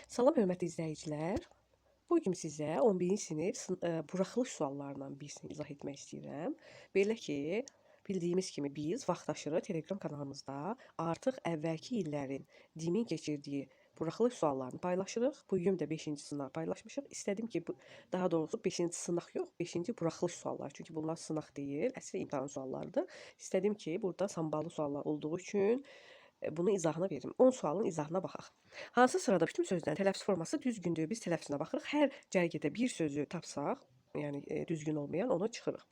Salam hörmətli izləyicilər. Bu gün sizə 11-ci sinif buraxılış suallarından birisini izah etmək istəyirəm. Belə ki, bildiyimiz kimi biz Vaxtaşırı Telegram kanalımızda artıq əvvəlki illərin DİM-in keçirdiyi buraxılış suallarını paylaşırıq. Bu gün də 5-ci sınaq paylaşmışıq. İstədim ki, bu, daha doğrusu 5-ci sınaq yox, 5-ci buraxılış sualları. Çünki bunlar sınaq deyil, əsl imtahan suallarıdır. İstədim ki, burada samballı suallar olduğu üçün bunu izahını verim. 10 sualın izahına baxaq. Hansı sırada bütün sözlərin tələffüz forması düzgündür? Biz tələffüzünə baxırıq. Hər cərgədə bir sözü tapsaq, yəni düzgün olmayan onu çıxırıq.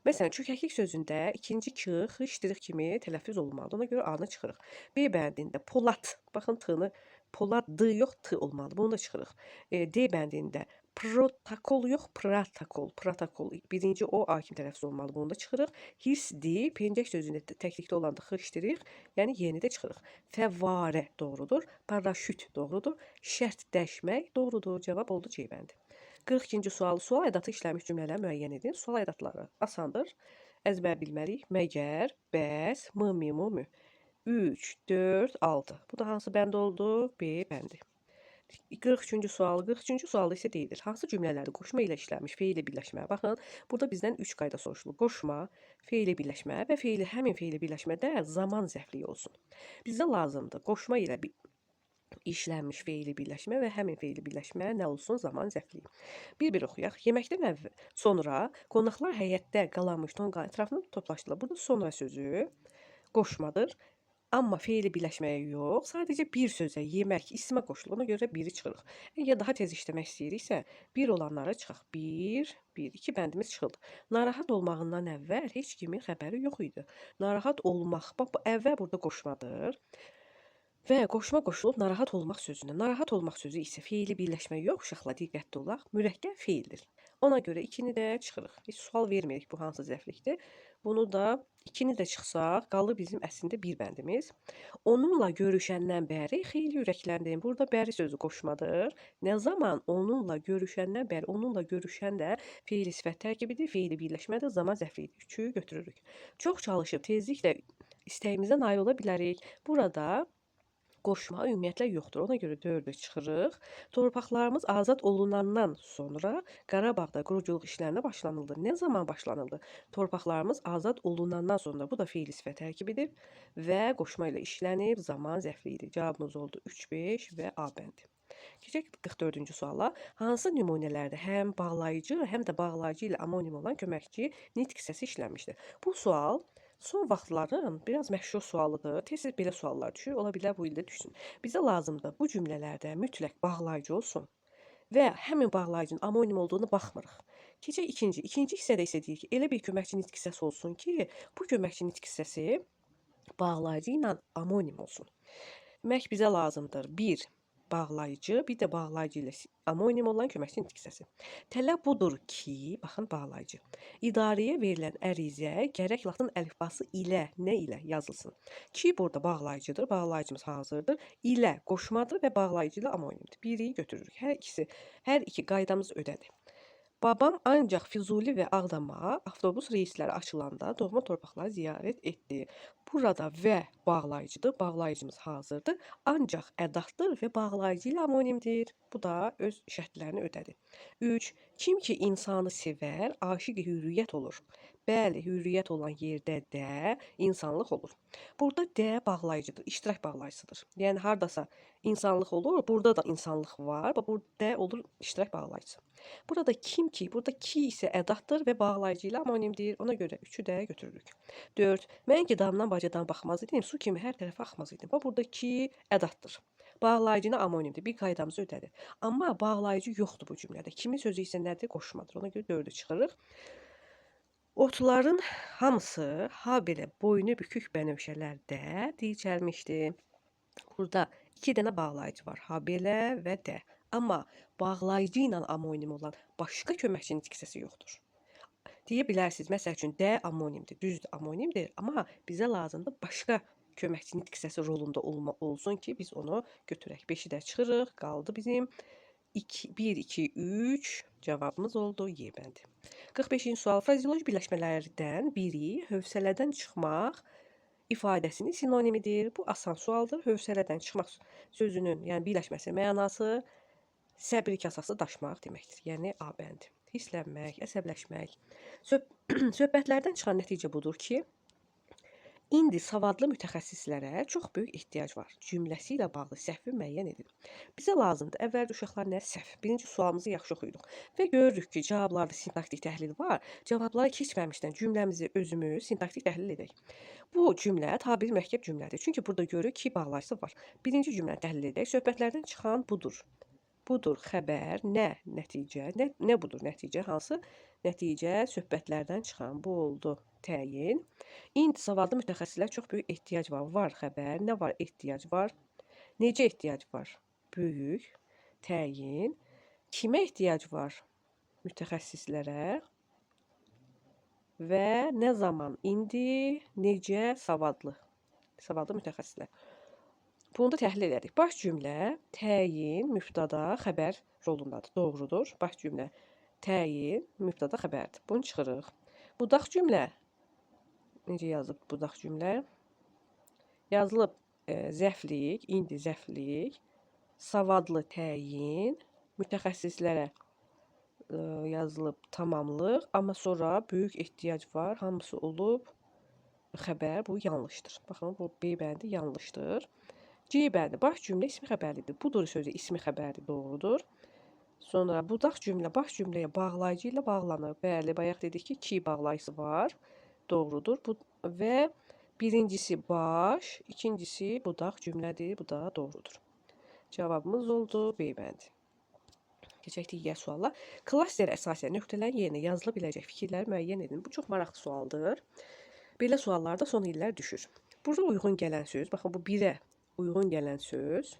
Məsələn, çökəklik sözündə ikinci k, x ştrix kimi tələffüz olunmalıdır. Ona görə A-nı çıxırıq. B bəndində Polat, baxın T-nı Polat D yox, T olmalıdır. Bunu da çıxırıq. D bəndində protokol yox, protokol, protokol. Birinci O A kimi tələffüz olunmalı. Bunu da çıxırıq. Hirsdi, pencək sözündə təklikdə olanda x ştrix, yəni Y-ni də çıxırıq. Fəvvarə doğrudur. Paraşüt doğrudur. Şərtləşmək doğrudur. Cavab oldu C bəndi. 42-ci sual. Sual edatı işlənmiş cümlələri müəyyən edin. Sual edatları asandır. Əzbər bilməliyik. Məgər, bəs, m, mi, mu, mü. 3, 4, 6. Bu da hansı bənd oldu? B bəndi. 43-cü sual. 43-cü sualda isə deyilir. Hansı cümlələrdə qoşma ilə işlənmiş feili birləşmə? Baxın, burada bizdən 3 qayda soruşulur. Qoşma, feili birləşmə və feili həmin feili birləşmədə zaman zərfliyi olsun. Bizə lazımdır qoşma ilə işlənmiş feili birləşmə və həmin feili birləşmə nə olsun? Zaman zərfliyi. Bir-bir oxuyaq. Yeməkdən əvvəl, sonra qonaqlar həyətdə qalanmış tonqalın ətrafında toplaşdılar. Burada sonra sözü qoşmadır. Amma feili birləşməyə yox, sadəcə bir sözə, yemək, ismə qoşulur. Ona görə biri çıxırıq. Əgər daha tez işləmək istəyiriksə, bir olanları çıxaq. 1, 1, 2 bəndimiz çıxıldı. Narahat olmağından əvvəl heç kimin xəbəri yox idi. Narahat olmaq, bax bu əvvəl burada qoşmadır. Və qoşma qoşulub narahat olmaq sözünə. Narahat olmaq sözü isə feili birləşmə yox, uşaqlar diqqətli olaq, mürəkkəb feildir. Ona görə 2-ni də çıxırıq. Heç sual vermirik bu hansı zərflikdir. Bunu da 2-ni də çıxsaq, qalır bizim əslində bir bəndimiz. Onunla görüşəndən bəri xeyli ürəkləndim. Burada bəri sözü qoşmadır. Nə zaman onunla görüşəndən bəri, onunla görüşən də feili sifət tərkibidir, feili birləşmədir, zaman zərfliyidir. 3-ü götürürük. Çox çalışıb tezliklə istəyimizə nail ola bilərik. Burada qoşma ümumiyyətlə yoxdur. Ona görə 4-ü çıxırıq. Torpaqlarımız azad olunandan sonra Qarabağda quruculuq işlərinə başlanıldı. Nə zaman başlanıldı? Torpaqlarımız azad olunandan sonra. Bu da feili sifət tərkibidir və qoşma ilə işlənib, zaman zərfliyidir. Cavabımız oldu 3, 5 və A bəndi. Keçək 44-cü suala. Hansı nümunələrdə həm bağlayıcı, həm də bağlayıcı ilə amonim olan köməkçi nitq hissəsi işlənmişdir? Bu sual son vaxtların biraz məşhur sualıdır. Tez-tez belə suallar düşür. Ola bilər bu ildə düşsün. Bizə lazımdır bu cümlələrdə mütləq bağlayıcı olsun və həmin bağlayıcının amonim olduğunu baxmırıq. Keçək ikinci. İkinci hissədə isə deyir ki, elə bir köməkçi nitq hissəsi olsun ki, bu köməkçi nitq hissəsi bağlayıcı ilə amonim olsun. Demək bizə lazımdır bir bağlayıcı, bir də bağlayıcı ilə amonim olan köməkçi nitq hissəsi. Tələb budur ki, baxın bağlayıcı. İdarəyə verilən ərizə gərək latın əlifbası ilə, nə ilə yazılsın. Ki burada bağlayıcıdır, bağlayıcımız hazırdır. İlə qoşmadır və bağlayıcı ilə amonimdir. Biri götürürük. Hər ikisi, hər iki qaydamız ödədi. Babam ancaq Füzuli və Ağdama avtobus reysləri açılanda doğma torpaqları ziyarət etdi. Burada və bağlayıcıdır, bağlayıcımız hazırdır. Ancaq ədatdır və bağlayıcı ilə amonimdir. Bu da öz şərtlərini ödədi. 3. Kim ki insanı sevər, aşiq hürriyyət olur. Bəli, hürriyyət olan yerdə də insanlıq olur. Burada də bağlayıcıdır, iştirak bağlayıcısıdır. Yəni hardasa insanlıq olur, burada da insanlıq var. Bax, burada də olur iştirak bağlayıcısı. Burada kim ki, burada ki isə ədatdır və bağlayıcı ilə amonimdir. Ona görə 3-ü də götürürük. 4. Mən ki damdan bacadan baxmaz idim, su kimi hər tərəfə axmaz idim. Bax, burada ki ədatdır. Bağlayıcı ilə amonimdir. Bir qaydamızı ödədi. Amma bağlayıcı yoxdur bu cümlədə. Kimin sözü isə nədir? Qoşmadır. Ona görə 4-ü çıxırıq. Otların hamısı ha belə boynu bükük bənövşələrdə dirçəlmişdi. Burada 2 dənə bağlayıcı var. Ha belə və də. Amma bağlayıcı ilə amonim olan başqa köməkçi nitq hissəsi yoxdur. Deyə bilərsiniz, məsəl üçün də amonimdir, düzdür, amonimdir, amma bizə lazımdır başqa köməkçi nitq hissəsi rolunda olsun ki, biz onu götürək. 5-i də çıxırıq, qaldı bizim 2, 1, 2, 3 cavabımız oldu Y bəndi. 45-ci sual. Frazeoloji birləşmələrdən biri hövsələdən çıxmaq ifadəsinin sinonimidir. Bu asan sualdır. Hövsələdən çıxmaq sözünün, yəni birləşməsinin mənası Səbir kasası daşmaq deməkdir. Yəni A bəndi. Hisslənmək, əsəbləşmək. Söhbətlərdən çıxan nəticə budur ki, İndi savadlı mütəxəssislərə çox böyük ehtiyac var. Cümləsi ilə bağlı səhvi müəyyən edin. Bizə lazımdır. Əvvəlcə uşaqlar nə səhv? Birinci sualımızı yaxşı oxuyuruq və görürük ki, cavablarda sintaktik təhlil var. Cavablara keçməmişdən cümləmizi özümüz sintaktik təhlil edək. Bu cümlə tabir mürəkkəb cümlədir. Çünki burada görürük ki, bağlayıcısı var. Birinci cümləni təhlil edək. Söhbətlərdən çıxan budur. Budur xəbər, nə nəticə, nə budur nəticə, hansı nəticə söhbətlərdən çıxan bu oldu təyin. İndi savadlı mütəxəssislər çox böyük ehtiyac var. Var xəbər, nə var ehtiyac var? Necə ehtiyac var? Böyük təyin. Kimə ehtiyac var? Mütəxəssislərə. Və nə zaman? İndi necə savadlı? Savadlı mütəxəssislər. Bunu da təhlil elədik. Baş cümlə təyin, mübtəda, xəbər rolundadır. Doğrudur. Baş cümlə təyin, mübtəda, xəbərdir. Bunu çıxırıq. Budaq cümlə necə yazılıb budaq cümlə? Yazılıb zəflik, indi zəflik, savadlı təyin, mütəxəssislərə yazılıb tamamlıq, amma sonra böyük ehtiyac var, hamısı olub xəbər, bu yanlışdır. Baxın, bu B bəndi yanlışdır. C bəndi baş cümlə ismi xəbərlidir. Budur sözü ismi xəbərli doğrudur. Sonra budaq cümlə baş cümləyə bağlayıcı ilə bağlanır. Bəli, bayaq dedik ki, ki bağlayıcısı var. Doğrudur. Bu və birincisi baş, ikincisi budaq cümlədir. Bu da doğrudur. Cavabımız oldu B bəndi. Keçək digər suala. Klasterə əsasən nöqtələrin yerinə yazıla biləcək fikirləri müəyyən edin. Bu çox maraqlı sualdır. Belə suallarda son illər düşür. Burada uyğun gələn söz, baxın bu 1-ə uyğun gələn söz.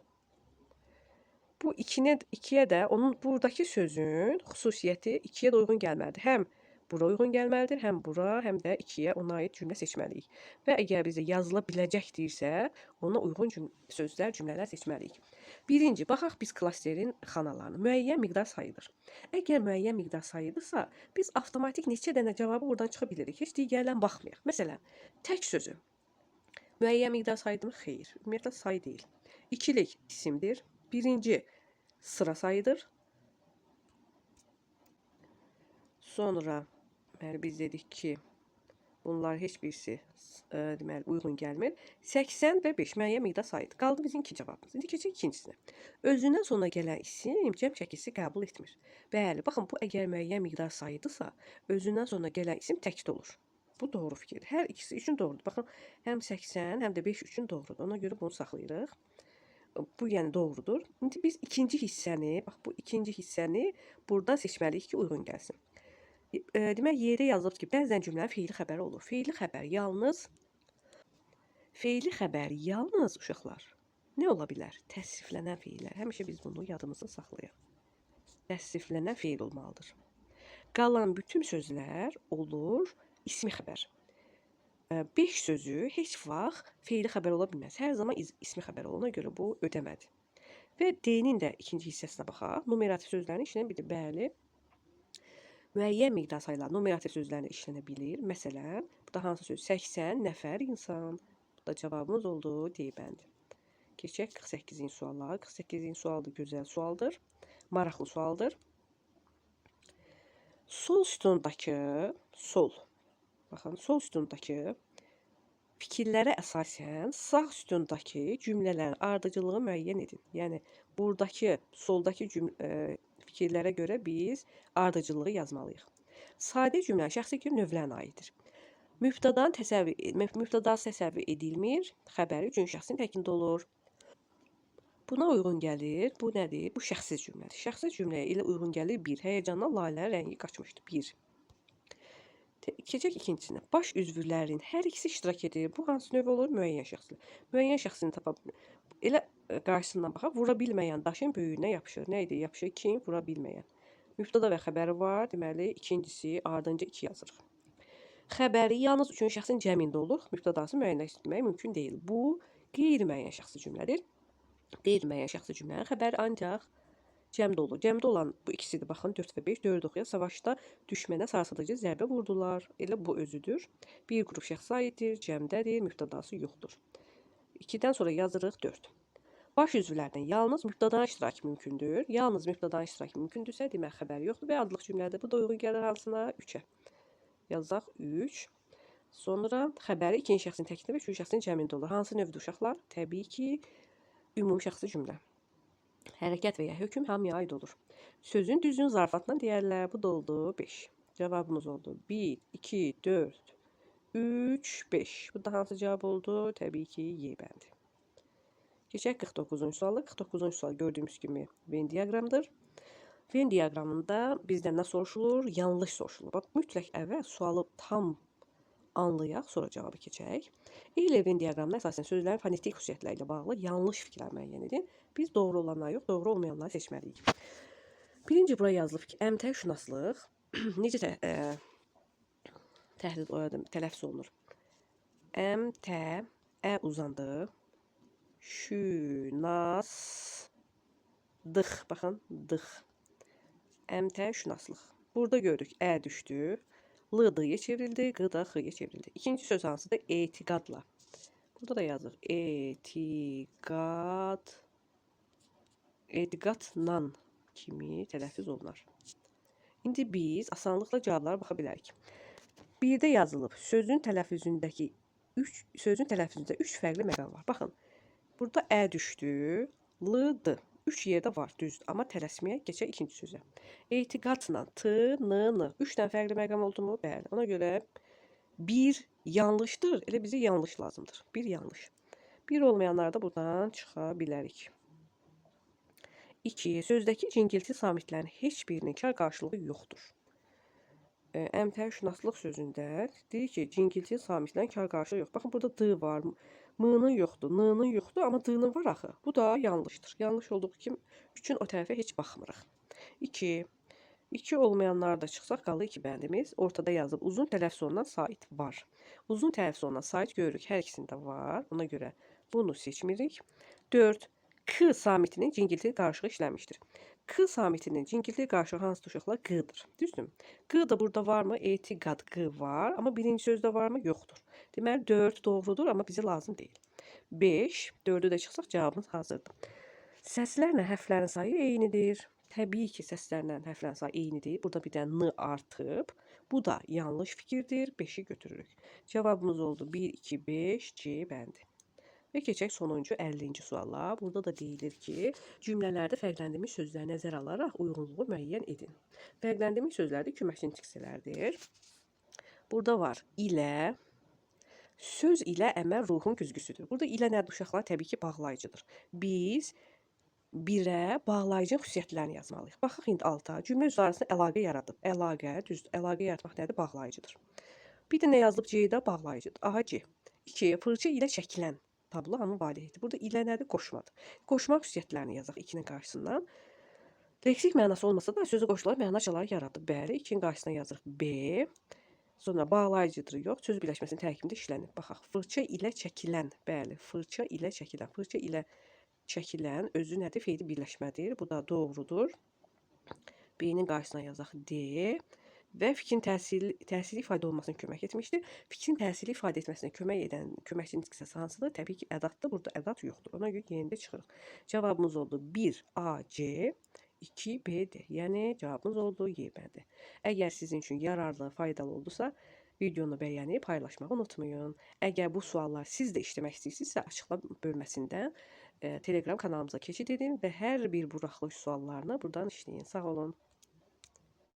Bu 2-yə də onun buradakı sözün xüsusiyyəti 2-yə də uyğun gəlməlidir. Həm bura uyğun gəlməlidir, həm bura, həm də 2-yə ona aid cümlə seçməliyik. Və əgər bizə yazıla biləcək deyirsə, ona uyğun sözlər, cümlələr seçməliyik. Birinci, baxaq biz klasterin xanalarını. Müəyyən miqdar sayılır. Əgər müəyyən miqdar sayılırsa, biz avtomatik neçə dənə cavabı oradan çıxa bilirik. Heç digərdən baxmayaq. Məsələn, tək sözü. Müəyyən miqdar sayıdırmı? Xeyr. Ümumiyyətlə sayı deyil. İkilik isimdir. Birinci sıra sayıdır. Sonra deməli, biz dedik ki, bunlar heç birisi deməli, uyğun gəlmir. 80 və 5 müəyyən miqdar sayıdır. Qaldı bizim iki cavabımız. İndi keçək ikincisinə. Özündən sonra gələn isim cəm şəkilsi qəbul etmir. Bəli, baxın, bu əgər müəyyən miqdar sayıdırsa, özündən sonra gələn isim təkdə olur. Bu doğru fikirdir. Hər ikisi üçün doğrudur. Baxın, həm 80, həm də 5 üçün doğrudur. Ona görə bunu saxlayırıq. Bu, yəni doğrudur. İndi biz ikinci hissəni, bax bu ikinci hissəni buradan seçməliyik ki, uyğun gəlsin. Demək, yerdə yazılıb ki, bəzən cümlənin feili xəbəri olur. Feili xəbər yalnız uşaqlar nə ola bilər? Təsriflənən feillər. Həmişə biz bunu yadımızda saxlayaq. Təsriflənən feil olmalıdır. Qalan bütün sözlər olur ismi xəbər. 5 sözü heç vaxt feili xəbər ola bilməz. Hər zaman ismi xəbər olana görə bu ödəmədi. Və D-nin də ikinci hissəsinə baxaq. Numerativ sözlərin işlənə bilir. Bəli. Müəyyən miqdar sayılan numerativ sözlərlə işlənə bilir. Məsələn, burada hansı söz? 80 nəfər insan. Bu da cavabımız oldu D bəndi. Keçək 48-ci suala. 48-ci sual da gözəl sualdır. Maraqlı sualdır. Sol sütundakı sol. Baxın, sol sütundakı fikirlərə əsasən sağ sütundakı cümlələrin ardıcıllığı müəyyən edin. Yəni, buradakı, soldakı fikirlərə görə biz ardıcıllığı yazmalıyıq. Sadə cümlə şəxsi fikir növlərinə aiddir. Mübtədası təsəvvür edilmir, xəbəri üçün şəxsin təkində olur. Buna uyğun gəlir. Bu nədir? Bu şəxsiz cümlədir. Şəxsiz cümləyə elə uyğun gəlir 1. Həyəcandan Lalənin rəngi qaçmışdı. 1. Keçək ikincisinə. Baş üzvlərin hər ikisi iştirak edir. Bu hansı növ olur? Müəyyən şəxsli. Müəyyən şəxsini tapa elə qarşısından baxaq. Vura bilməyən daşın böyrünə yapışır. Nə idi? Yapışır kim? Vura bilməyən. Mübtəda və xəbəri var. Deməli, ikincisi ardınca 2 yazırıq. Xəbəri yalnız üçün şəxsin cəmində olur. Mübtədası müəyyənləşdirmək mümkün deyil. Bu qeyri-müəyyən şəxsi cümlədir. Qeyri-müəyyən şəxsi cümlənin xəbəri ancaq cəmdə olur. Cəmdə olan bu ikisidir. Baxın, 4 və 5. 4 oxuya. Savaşda düşmənə sarsıdıcı zərbə vurdular. Elə bu özüdür. Bir qrup şəxsə aiddir, cəmdədir, mübtədası yoxdur. 2-dən sonra yazırıq 4. Baş üzvlərdən yalnız mübtədanın iştirakı mümkündür. Yalnız mübtədanın iştirakı mümkündürsə, demək xəbər yoxdur və adlıq cümlədir. Bu da uyğun gəlir hansına? 3-ə. Yazaq 3. Sonra xəbəri ikinci şəxsin təkində və üçüncü şəxsin cəmində olur. Hansı növdür uşaqlar? Təbii ki, ümumi şəxsi cümlə. Hərəkət və ya hökm hamıya aid olur. Sözün düzün zarafatla deyərlər. Bu da oldu 5. Cavabımız oldu 1, 2, 4, 3, 5. Bu da hansı cavab oldu? Təbii ki, Y bəndi. Keçək 49-cu suala. 49-cu sual gördüyümüz kimi Venn diaqramıdır. Venn diaqramında bizdən nə soruşulur? Yanlış soruşulur. Bax, mütləq əvvəl sualı tam anlayaq, sonra cavabı keçək. Eylə Venn diaqramına əsasən sözlərin fonetik xüsusiyyətləri ilə bağlı yanlış fikirlər müəyyən edin. Biz doğru olanları yox, doğru olmayanları seçməliyik. Birinci bura yazılıb ki, əmtəşünaslıq necə təhlil tələffüz olunur? Əmtə, ə uzandı, şünaslıq. Baxın, dıq. Əmtəşünaslıq. Burada gördük, ə düşdü, l d-yə çevrildi, q da x-yə çevrildi. İkinci söz hansıdır? Etiqadla. Burada da yazır. Etiqad, etiqadla kimi tələffüz olunar. İndi biz asanlıqla cavablara baxa bilərik. Birdə yazılıb, sözün tələffüzündəki üç, sözün tələffüzündə 3 fərqli məqam var. Baxın, burada ə düşdü, l, d. 3 yerdə var, düzdür. Amma tələsməyə keçək ikinci sözə. Etiqadla t, n, n. 3 dənə fərqli məqam oldu mu? Bəli. Ona görə bir yanlışdır. Elə bizə yanlış lazımdır. Bir yanlış. Bir olmayanlar da buradan çıxa bilərik. 2. Sözdəki cingilti samitlərin heç birinin kar qarşılığı yoxdur. Əmtəşünaslıq sözündə deyir ki, cingilti samitlərin kar qarşılığı yox. Baxın, burada D var, M-nın yoxdur, N-nın yoxdur, amma D-nın var axı. Bu da yanlışdır. Yanlış olduğu kimi üçün o tərəfə heç baxmırıq. 2. 2 olmayanlar da çıxsaq, qalır 2 bəndimiz. Ortada yazıb uzun tələffüz olunan sait var. Uzun tələffüz olunan sait görürük, hər ikisində var. Ona görə bunu seçmirik. 4. K samitinin cingilti qarşılığı işlənmişdir. K samitinin cingilti qarşılığı hansı uşaqlar? Q-dır. Düzdürmü? Q da burada var mı? Etiqad Q var. Amma birinci sözdə var mı? Yoxdur. Deməli 4 doğrudur, amma bizə lazım deyil. 5, 4-ü də çıxsaq cavabımız hazırdır. Səslərlə hərflərin sayı eynidir. Təbii ki, səslərlə hərflərin sayı eynidir. Burada bir də N artıb. Bu da yanlış fikirdir. 5-i götürürük. Cavabımız oldu 1, 2, 5, C bəndi. Və keçək sonuncu 50-ci suala. Burada da deyilir ki, cümlələrdə fərqləndirilmiş sözləri nəzərə alaraq uyğunluğu müəyyən edin. Fərqləndirilmiş sözlər də köməkçi hissələrdir. Burada var ilə, söz ilə əməl ruhun güzgüsüdür. Burada ilə nədir uşaqlar? Təbii ki, bağlayıcıdır. Biz birə bağlayıcının xüsusiyyətlərini yazmalıyıq. Baxaq indi alta. Cümlə üzvləri arasında əlaqə yaradıb. Əlaqə, düzdür. Əlaqə yaratmaq nədir? Bağlayıcıdır. Bir də nə yazılıb C-də? Bağlayıcıdır. Aha, C. 2. Fırça ilə çəkilən tablo hamı validdir. Burada ilə nədir? Qoşmadır. Qoşma xüsusiyyətlərini yazaq 2-nin qarşısından. Leksik mənası olmasa da sözü qoşularaq məna açarları yaradıb. Bəli, 2-nin qarşısına yazırıq B. Sonra bağlayıcıdır, yox, söz birləşməsinin tərkibində işlənib. Baxaq, fırça ilə çəkilən, bəli, fırça ilə çəkilən, fırça ilə çəkilən özü nədir? Feili birləşmədir. Bu da doğrudur. B-nin qarşısına yazaq D. Və fikrin təsirli ifadə olmasına kömək etmişdir. Fikrin təsirli ifadə etməsinə kömək edən köməkçi hissəsi hansıdır? Təbii ki, ədaddır. Burada ədad yoxdur. Ona görə yenə də çıxırıq. Cavabımız oldu 1 A C, 2 B D. Yəni cavabımız oldu Y bəndi. Əgər sizin üçün yararlı, faydalı oldusa, videonu bəyənib paylaşmağı unutmayın. Əgər bu suallar siz də işləmək istəyirsinizsə, açıqlama bölməsindən Telegram kanalımıza keçid edin və hər bir buraxılış suallarını buradan işləyin. Sağ olun.